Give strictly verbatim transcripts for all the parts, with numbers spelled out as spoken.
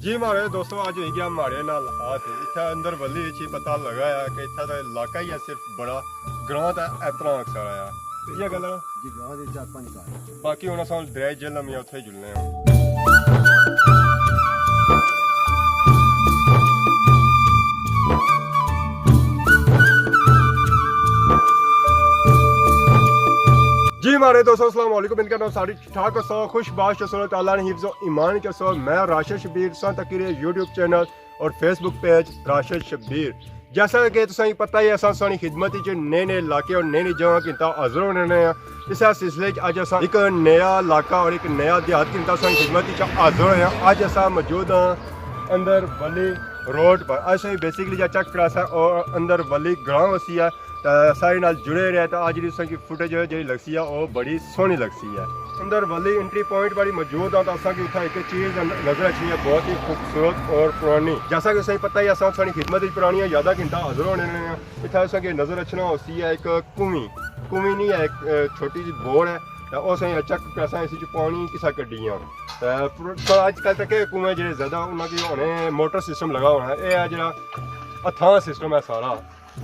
جی مہاڑے دوستو، اج ہوئی گیا مہاڑے نال حادثہ۔ اتھے اندر ولی اچ ہی پتہ لگا ہے کہ اتھے دا علاقہ ہی ہے صرف بڑا، گراں تے اتنا اکثر آیا۔ یہ گل ہے۔ جی، گراں دے چار پنج گھر۔ باقی ہن اساں دریا جہلم یا اتھے جلنے ہاں۔ جی مہاڑے دوستو، السلام علیکم، امید کرنا ساری ٹھاک ہسو، خوش باش ہسو، اللہ تعالیٰ نے حفظ و ایمان چ ہسو۔ میں راشد شبیر، تساں تکی رہے یوٹیوب چینل اور فیس بک پیج راشد شبیر۔ جیسا کہ تساں کی پتہ ہی ہے، اساں تساں نی خدمت وچ نئے نئے علاقے اور نئے نئے جگہ کنتا حاضر ہونے رہنے ہاں۔ اس سلسلے وچ اج اساں ایک نیا علاقہ اور ایک نیا دیہات کنتا تساں نی خدمت وچ حاضر ہوئے ہاں۔ اج اساں موجود ہاں اندر ولی روڈ پر۔ اساں بیسیکلی جا چیک کراساں اور اندر ولی گراں ہوسی ہے۔ تے ساڑے نال جڑے رہے تے اج دی تساں کی فوٹیج جیہڑی لگسی ہے، او بڑی سوہنی لگسی ہے۔ اندر ولی انٹری پوائنٹ باری موجود ہاں، تے اساں کی اتھا ایک چیز نظر اچھنی ہے، بہت ہی خوبصورت اور پرانی۔ جیسا کہ تساں کی پتہ ہی، اساں تساں نی خدمت وچ پرانیاں یاداں کنتا حاضر ہونے رہنے ہاں۔ اتھا تساں کی نظر اچھنا ہوسی ہے ایک کنویں، کنویں نہیں ہے، ایک، اے، چھوٹی جی بور ہے، تے او اساں چیک کراساں اس وچ پانی کسا کڈی آں۔ تے پر، پر اج کل تک کنویں جیہڑے زیادہ انہاں کی ہونے موٹر سسٹم لگا ہونا ہے، اے ہے جیہڑا ہتھاں سسٹم ہے سارا۔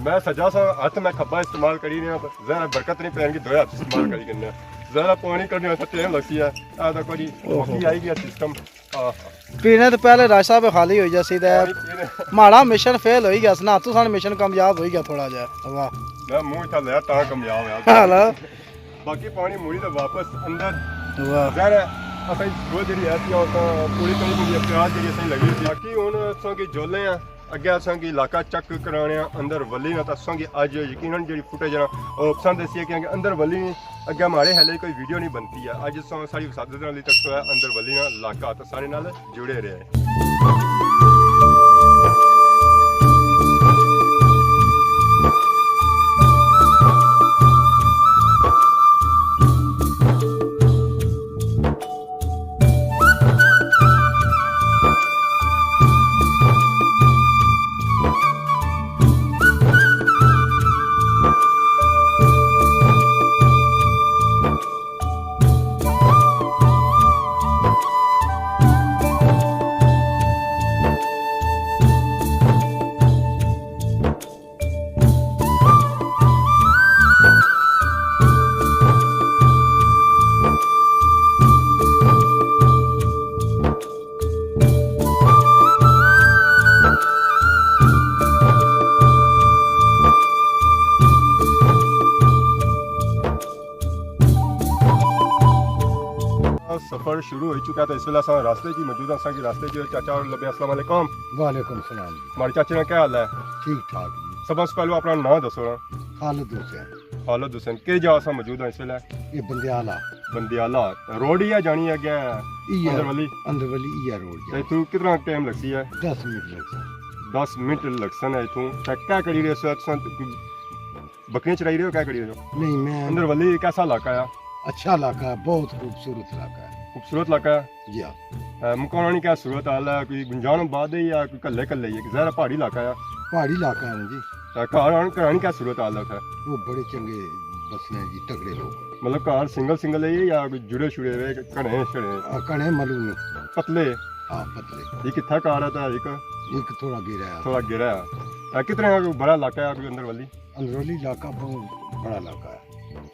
میں سجا سا ہتھ، میں کھبا استعمال کری رہیا، ذرا برکت نہیں پین کی دویا ہتھ استعمال کری کرنے۔ ذرا پانی کڈنے واسطے ٹائم لگسی ہے۔ آ تک جی اوہو۔ باقی آئی گیا سسٹم۔ آہ۔ پینے تو پہلے راج صاحب خالی ہوئی جاسی تے پانی پینے۔ ماڑا مشن فیل ہوئی گیا سی نا، تساں مشن کامیاب ہوئی گیا تھوڑا جہا۔ واہ۔ میں منہ اتھا لیا تاں کامیاب ہویا۔ ہاں نا۔ باقی پانی مڑی تے واپس اندر۔ واہ۔ ظاہر ہے، اساں کی سوچ جیہڑی ہے سی، او تاں پوری طرح کی احتیاط جیہڑی اساں کی لگی سی۔ باقی ہن اساں کی جولے ہیں۔ اگے اساں کی علاقہ چیک کرانے آں اندر ولی نا، تاں اساں کی اج یقیناً جیہڑی فوٹیج ہے نا، او پسند ایسی ہے، کیونکہ اندر ولی اگے ماڑے ہیلے کوئی ویڈیو نہیں بنتی ہے۔ اج اساں ساری وسعت نال ہی تک سویا اندر ولی نا علاقہ، تاں سارے نال جڑے رہے۔ سفر شروع ہوئی چکا، تو اس ویلے اساں راستے چ ہی موجود ہاں۔ اساں کی راستے چ چاچا اور لبے۔ السلام علیکم۔ وعلیکم السلام۔ ہمارے چاچے نا کیا حال ہے؟ ٹھیک ٹھاک جی۔ سب سے پہلے اپنا نام دسو نا۔ خالد حسین۔ خالد حسین، کہڑی جگہ اساں موجود ہاں اس ویلے؟ یہ بندیالہ۔ بندیالہ۔ روڈ ہی ہے جانی اگے ایہا، اندر ولی؟ اندر ولی ایہا روڈ تے جانی۔ اتھوں کتنا ٹائم لگسی ہے؟ دس منٹ لگسن۔ دس منٹ لگسن ہے اتھوں۔ تے کیا کری رہے سو تساں؟ بکریاں چرائی رہے ہو، کیا کری رہے ہو؟ نہیں، میں اندر ولی کیسا علاقہ ہے؟ اچھا علاقہ ہے، بہت خوبصورت علاقہ ہے۔ خوبصورت علاقہ ہے؟ جی ہاں۔ اے، مکاناں نی کیا صورت حال ہے؟ کوئی گنجان آباد ہے یا کوئی کلے کلے ہی ہے؟ ظاہر ہے پہاڑی علاقہ ہے۔ پہاڑی علاقہ ہے نا جی۔ تے گھر آن، گھراں نی کیا صورت حال ہے اتھے؟ وہ بڑے چنگے بسنے جی، تگڑے لوگ۔ مطلب گھر سنگل سنگل ہے یا کوئی جڑے شڑے ہوئے، گھنے شڑے؟ آ، گھنے معلوم نہیں۔ پتلے؟ ہاں، پتلے۔ یہ کتھا گھر ہے تے ایک؟ ایک تھوڑا گیرا ہے۔ تھوڑا گیرا ہے۔ اے، کتنے بڑا علاقہ ہے کوئی اندر ولی؟ اندرولی علاقہ بہت بڑا علاقہ ہے۔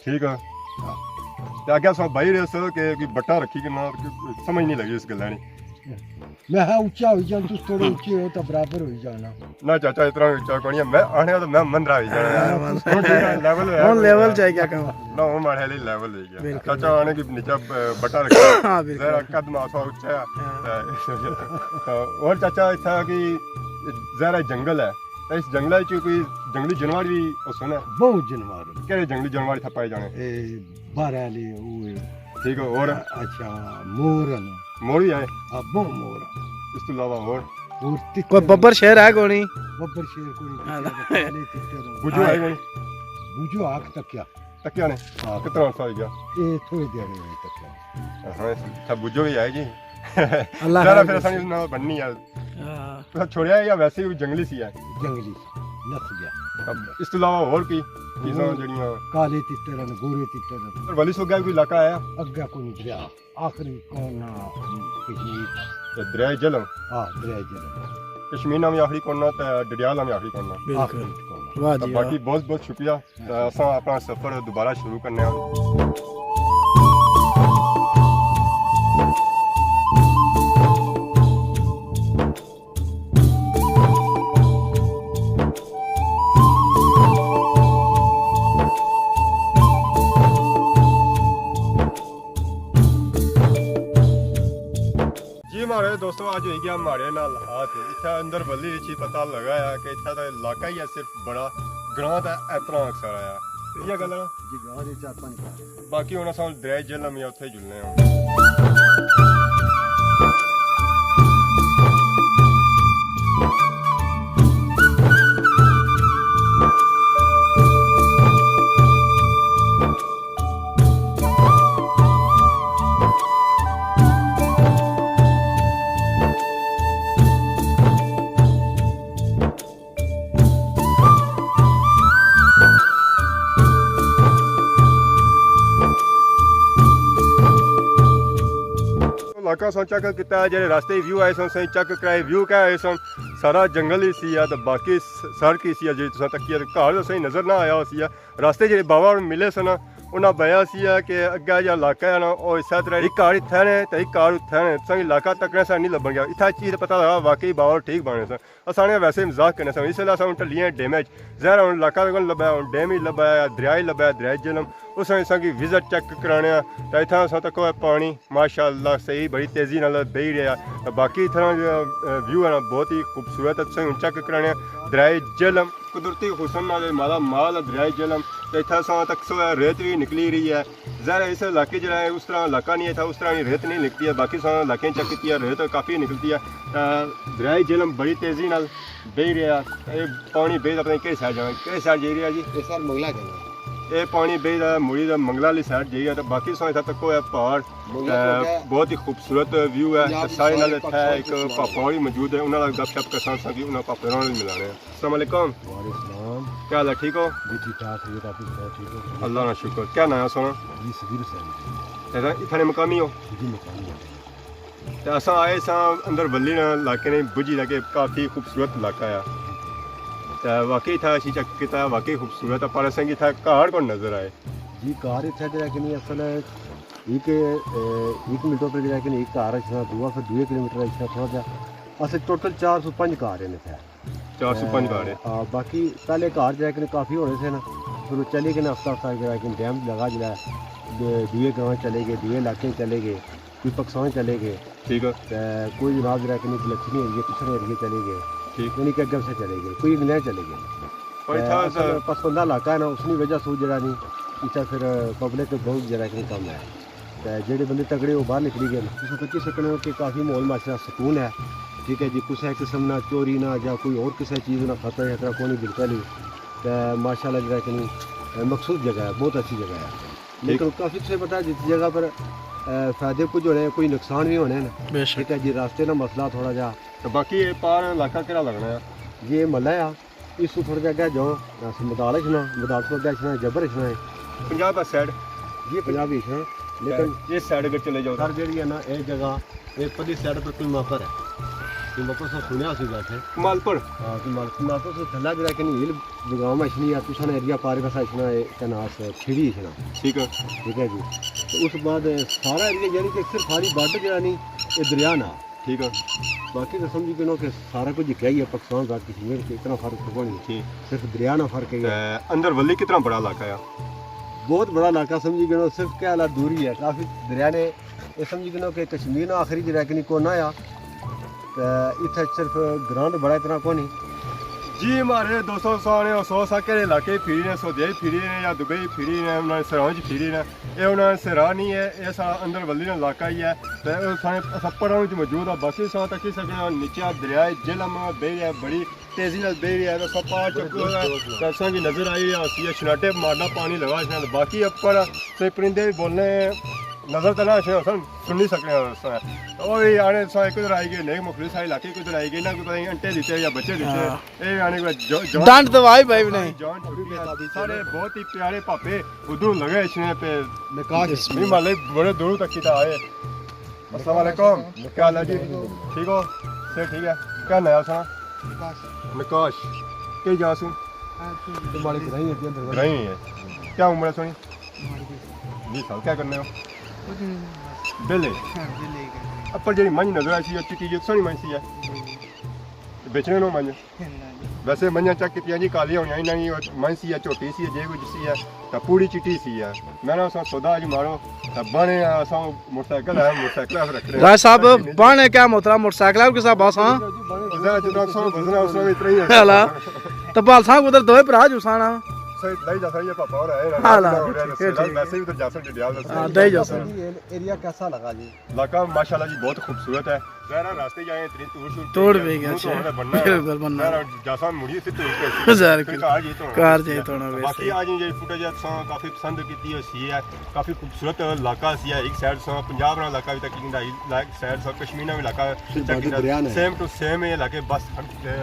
ٹھیک ہے۔ ہاں۔ تے اگے سو بھائی رہے سو کہ کوئی بٹا رکھی کہ نہ، سمجھ نہیں لگی اس گلا نی۔ میں ہاں اچا ہوئی جان، تس تھوڑے اچے ہو تو برابر ہوئی جانا۔ نہ چاچا، اتنا اچا کونی ہے، میں آنے تو میں مندرا ہوئی جانا۔ ہاں، بس۔ ہن ٹھیک ہے، لیول ہویا۔ ہن لیول چاہیے کیا کم؟ نہ، ہن ماڑے لیول ہوئی گیا۔ بالکل۔ چاچا آنے کی نیچا، اے، بٹا رکھا۔ ہاں، بالکل۔ ذرا قد ماسا اچا ہے۔ ہاں۔ تے، اور چاچا اتھا کہ ذرا جنگل ہے۔ تے اس جنگلے وچ کوئی جنگلی جانور وی ہوسن؟ بہت جانور۔ کہڑے جنگلی جانور اتھا پائے جانے؟ اے، بارہ آلے، او اے۔ ٹھیک ہے، اور؟ اچھا، مور ہن۔ مور وی آئے؟ ہاں، بہت مور ہن۔ اس تو علاوہ اور؟ اور تتر۔ کوئی ببر شیر ہے کونی؟ ببر شیر کونی، ہاں۔ تتر، کالے تتر ہن۔ بجو آئے کونی؟ بجو آکھ تکیا۔ تکیا نے؟ ہاں۔ کتنا عرصہ ہوئی گیا؟ اے تھوڑے دن ہوئے تکیا۔ ہاں، اچھا، بجو وی آئے جی۔ اللہ ذرا خیر پھر کرے۔ اساں نال بننی ہے۔ ہاں۔ تساں چھوڑیا یا ویسے ہی جنگلی سی ہے؟ جنگلی سی، نس گیا۔ اس تو علاوہ اور کوئی چیزاں اور جڑیاں؟ کالے تتر ہن، گورے تتر ہن۔ پر ولی سو اگے کوئی علاقہ آیا؟ اگے کوئی نہیں، دریا۔ آخری کون آ؟ کشمیر۔ تے دریائے جہلم۔ ہاں، دریائے جہلم۔ کشمیر ناں وی آخری کونا تے ڈڈیال ناں وی آخری کونا۔ بالکل۔ آخری کونا۔ واہ تے جی واہ۔ باقی بہت بہت شکریہ۔ تے اساں اپنا سفر دوبارہ شروع کرنے آں۔ جی مہاڑے دوستو، اج ہوئی گیا مہاڑے نال حادثہ۔ اتھا اندر ولی اچ ہی پتہ لگا ہے کہ اتھا دا علاقہ ہی ہے صرف بڑا، گراں تے اتنا اکثر آیا۔ یہ گل ہے نا؟ جی، گراں دے چار پنج گھر۔ باقی ہن اساں دریائے جہلم یا اتھے جلنے ہاں۔ علاقہ سن چیک کیتا، جیہڑے راستے ویو آئے سن، سن چیک کرائے، ویو کیا آئے سن، سارا جنگل ہی سی ہے، تو باقی س-، سڑک ہی سی ہے، جی تساں تکی ہے، گھر تو صحیح نظر نہ آیا ہو سی ہے۔ راستے جیہڑے بابا ہن ملے سن، انہاں بیا سی ہے کہ اگے جا علاقہ ہے نا، او اس طرح ایک گھر اتھے نے، تے ایک گھر اتھے نے، تساں علاقہ تکنے سا نہیں لبن گیا۔ اتھا چیز پتہ لگا، واقعی بابا ٹھیک بانے سن۔ اساں نے ویسے مذاق کرنے سن، اس ویلے اساں ہن ٹلے ہیں ڈیم وچ۔ ظاہر ہے ہن علاقہ تکن لبا ہے، ہن ڈیم ہی لبا ہے، دریا ہی لبا ہے، دریائے جہلم۔ اس وچ اساں کی وزٹ چیک کرانے آں، تے اتھاں اساں تکو ہے پانی، ماشاءاللہ صحیح بڑی تیزی نال بہی رہیا۔ تے باقی اتھاں نا جو، اے، ویو ہے نا، بہت ہی خوبصورت ہے۔ تساں ہن چیک کرانے آں دریائے جہلم، قدرتی حسن نال مالا مال ہے دریائے جہلم۔ تے اتھاں اساں تک سو ہے ریت وی نکلی رہی ہے۔ ظاہر ہے اس علاقے جڑا ہے اس طرح علاقہ نہیں تھا، اس طرح نی ریت نہیں نکلتی ہے۔ باقی سارے علاقے چیک کیتی ہے، ریت کافی نکلتی ہے۔ تے دریائے جہلم بڑی تیزی نال بہی رہیا۔ اے پانی بہی دا پتہ نہیں کہڑی سائیڈ جانا، کہڑی سائیڈ جائی رہیا جی؟ اے سر منگلا جانا۔ اے پانی بہی دا مڑی دا منگلا والی سائیڈ جائی رہیا۔ تے باقی سارے اتھا تکو ہے پہاڑ، منگلا تے چوک ہے۔ بہت ہی خوبصورت ویو ہے۔ پنجاب تے سارے نال سارے اتھا پاکستان ایک سلسلہ پاپا ہوری موجود ہے، انہاں نال گپ شپ کرساں، اساں کی انہاں پاپے ہوراں نال ملانے آں۔ السلام علیکم۔ وعلیکم السلام۔ کیا حال ہے، ٹھیک ہو؟ جی ٹھیک ٹھاک، خیریت، آپ سناؤ، ٹھیک ہو؟ اللہ نا شکر۔ کیا ناں ہے سونا؟ جی صغیر حسین۔ تے اتھاں نے مقامی ہو؟ جی مقامی ہو۔ تے اساں آئے ساں اندر ولی نا علاقے نے بجی دا کہ کافی خوبصورت علاقہ ہے۔ تے واقعی اتھا اسی چیک کیتا، واقعی خوبصورت ہے، پر اساں کی اتھا گھر کون نظر آئے؟ جی گھر اتھا جڑا کہ نہیں اصل ایک، اے، ایک منٹ پر جڑا کہ نہیں ایک گھر اچھنا، دوا پھر دوئے کلومیٹر اچھنا تھوڑا جا۔ اصل ٹوٹل چار سو پنج گھر ہیں اتھا۔ چار سو پنج گھر ہے۔ آ، باقی پہلے گھر جڑا کہ کافی ہونے سے نا، پھر وہ چلے گئے نا، آہستہ آہستہ جڑا کہ ڈیم لگا جڑا، دو-، دوئے گاؤں چلے گئے، دوئے علاقے چلے گئے، کوئی پاکستان چلے گئے۔ ٹھیک ہے۔ تے کوئی جناب جڑا کہ نہیں بلکھنی ایریے، پچھلے ایریے چلے گئے۔ ٹھیک۔ یعنی کہ اگے سے چلے گئے، کوئی انگلینڈ چلے گئے۔ پر تے اتھا اصل سر پسماندہ علاقہ ہے نا، اس نی وجہ سے جڑا نہیں، اتھا پھر پبلک بہت جڑا کہ کم ہے۔ تے جیڑے بندے تگڑے وہ باہر نکلی گئے۔ تساں تکی سکنے ہو کہ کافی ماحول ماشاءاللہ سکون ہے۔ ٹھیک ہے جی، کسے قسم نہ چوری نہ یا کوئی اور کسے چیز نہ خطرہ خطرہ کونی بالکل ہی۔ تے ماشاءاللہ جڑا کہ نہیں، اے، مخصوص جگہ ہے، بہت اچھی جگہ ہے۔ لیکن کافی تساں پتہ جس جگہ پر، اے، فائدے کچھ ہونے، کوئی نقصان بھی ہونے نا۔ بے شک۔ ٹھیک ہے جی، راستے نا مسئلہ تھوڑا جا۔ تے باقی یہ پار علاقہ کہڑا لگنا ہے؟ یہ محلہ ہے۔ اس تو تھوڑا جہا اگے جاؤ، اس مدال اچھنا، مدال تو اگے اچھنا، جبر اچھنا ہے۔ پنجاب دا سائیڈ۔ جی پنجاب ہی اچھنا، لیکن یہ سائیڈ اگر چلے جاؤ سر جیڑی ہے نا، یہ جگہ، یہ پرلی سائیڈ پر کوئی ماپر ہے۔ کوئی ماپر سا سنیا سی بیٹھے۔ مالپر۔ ہاں، کوئی مال-، مالپر سے تھلا جڑا کہ نہیں، ہل بگام اچھنی ہے، تساں نے ایریا پار کسا اچھنا ہے، کنا اس کھڑی اچھنا۔ ٹھیک ہے۔ ٹھیک ہے جی۔ تو اس بعد سارا ایریا یعنی کہ صرف ساری بارڈر جڑا نہیں، یہ دریا نا۔ ٹھیک ہے۔ باقی تو سمجھی گنو کہ سارا کچھ ہکیا ہی ہے، پاکستان ذات کشمیر سے اتنا فرق تو نہیں۔ ٹھیک۔ صرف دریا نا فرق ہے۔ تے اندر ولی کتنا بڑا علاقہ ہے؟ بہت بڑا علاقہ سمجھی گنو، صرف کیا حالات دور ہی ہے، کافی دریا نے، یہ سمجھی گنو کہ کشمیر نا آخری دریا کنی کونا آیا۔ تے اتھے صرف گراؤنڈ بڑا اتنا کونی۔ جی مہاڑے دوستو، سانے سو سا کہڑے علاقے پھری نے، سعودی پھری نے یا دبئی پھری نے، انہاں نے سراں وچ پھری نے۔ اے انہاں نے سرا نہیں ہے، اے سا اندر ولی نا علاقہ ہی ہے۔ تے او سانے اساں پڑھاں وچ موجود ہاں، باقی ساں تکی سکنے ہاں، نیچے دریائے جہلم بہہ رہیا ہے، بڑی تیزی نال بہہ رہیا ہے، تے اساں پار چکو ہے، تے اساں کی نظر آئی رہیا سی، شناٹے مارنا پانی لگا شنا، باقی اپر سے پرندے بھی بولنے نظر تے نہ آشنے، اساں سنی سکنے ہاں اساں۔ او وی آنے اساں کدھر آئی گئے، نیک مخلص سارے علاقے کدھر آئی گئے، انہاں کو پتہ نہیں انٹے دیتے یا بچے دیتے۔ ہاں۔ اے آنے کو جو، جو ڈنڈ تو وائی بھائی نے۔ جان چھٹی ہے۔ سارے بہت ہی پیارے پاپے ادھروں لگے اچھنے پہ۔ نکاح اس نہیں مالے بڑے دور تک کیتا آئے۔ السلام علیکم، کیا حال ہے جی؟ ٹھیک ہو؟ صحت ٹھیک ہے؟ کیا ناں ہے سنا؟ نکاش۔ نکاش۔ کئی جا سوں؟ ہاں، تو تمہارے گھر ہی ہے، اندر گھر ہی ہے۔ کیا عمر ہے سونی؟ ہماری بیس۔ بیس سال۔ کیا کرنے ہو؟ کچھ نہیں۔ بیلے؟ ہاں، بیلے ہی کرنے۔ اپر جیڑی منجھ نظر آئی سی، او چٹی جو سونی منجھ سی ہے۔ جی، جی۔ بیچنے نو منجھ؟ نہ جی۔ ویسے منجھاں چیک کیتیاں جی، کالیاں ہونیاں، انہاں نی منجھ سی یا جھوٹی سی یا جے کچھ سی یا، تاں پوری چٹی سی یا۔ میں نا اساں سودا اج مارو، تاں بنے آ، اساں موٹر سائیکل ہے، موٹر سائیکل ہے رکھنے۔ راج صاحب، بنے کیا موترا موٹر سائیکل ہے، کسا بس ہاں؟ جتنا سو وزن ہے، اس میں اتنا ہی ہے۔ ہلا۔ تاں بال ساں ادھر دوئے بھرا جو سانا۔ صحیح، لے جا سا، یہ پاپا اور ہے نا، ہلا۔ ویسے ہی ادھر جا سا ڈڈیال۔ ہاں، دے جا سا۔ ایریا کیسا لگا جی؟ علاقہ ماشاءاللہ جی بہت خوبصورت ہے۔ ظاہر ہے راستے جائیں، اتنی توڑ شوڑ توڑ پئی گئی، پئی گئی، اچھا۔ منہ تو ہمارا بننا ہے۔ بالکل بننا ہے۔ ظاہر ہے جاساں مڑی اتھے توڑ کے سی۔ ظاہر پھر گھر جائی تو ہونا کار جائی تو ہونا ویسے۔ باقی آج جی فوٹیج اساں کافی پسند کیتی ہوئی سی ہے، کافی خوبصورت علاقہ سی ہے۔ ایک سائیڈ ساں پنجاب والا علاقہ بھی تک کیتا، ایک سائیڈ ساں کشمیر نا بھی علاقہ پھر چیک بارڈر کیتا۔ دریا نے۔ سیم ٹو سیم یہ علاقے بس، اے،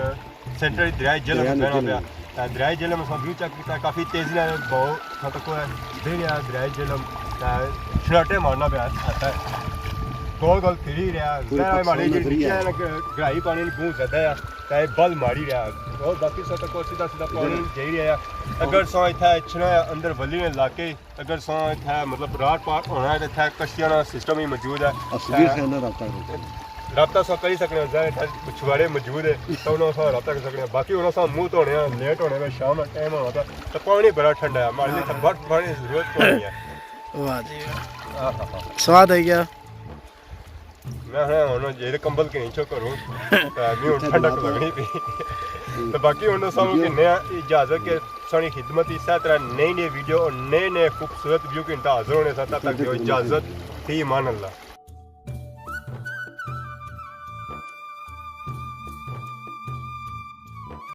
سینٹر دریا جہلم دریا بہنا جہلم۔ پیا۔ تے دریا جہلم اساں ویو چیک کیتا، کافی تیزی نال بہو تھا تک ہے۔ دے رہیا دریا جہلم، تے چھڑاٹے مارنا پیا اتھے۔ گول گول پھری رہیا۔ پورے ظاہر ہے پاکستان ماڑی دا جیڑی دریا ہے۔ ہے نا کہ گہرائی پانی نی بہت زیادہ ہے، تے بل ماری رہیا۔ اور باقی سا تک سیدھا سیدھا پانی جائی رہیا۔ اگر سو اتھے اچھنا ہے اندر ولی نے علاقے، اگر ساں اتھے مطلب راٹ پار ہونا ہے تے اتھے کشتیاں نا سسٹم ہی موجود ہے۔ اصلی تے سے انہاں رابطہ کرو۔ رابطہ ساں کری سکنے آں، ظاہر ہے اتھے مچھواڑے موجود ہے، تاں انہاں ساں رابطہ کری سکنے آں۔ باقی انہاں ساں موت ہونے آں، لیٹ ہونے آں، شام نا ٹائم ہونا پیا، تے پانی بڑا ٹھنڈا ہے، ماڑے اتھے برف پانی دی ضرورت کوئی نہیں ہے۔ واہ جی واہ۔ آہا۔ سواد آئی گیا۔ میں آخنا ہن جے کمبل گھنی چھو کروں، تے میں ہن ٹھنڈک لگنی پئی۔ تے باقی ہن ساں گھننے آں اجازت کہ ساڑی خدمت اسے طرح نئی نئی ویڈیو اور نئے نئے خوبصورت ویو کے نال حاضر ہونے ساں، تب تک دیو اجازت، فی امان اللہ۔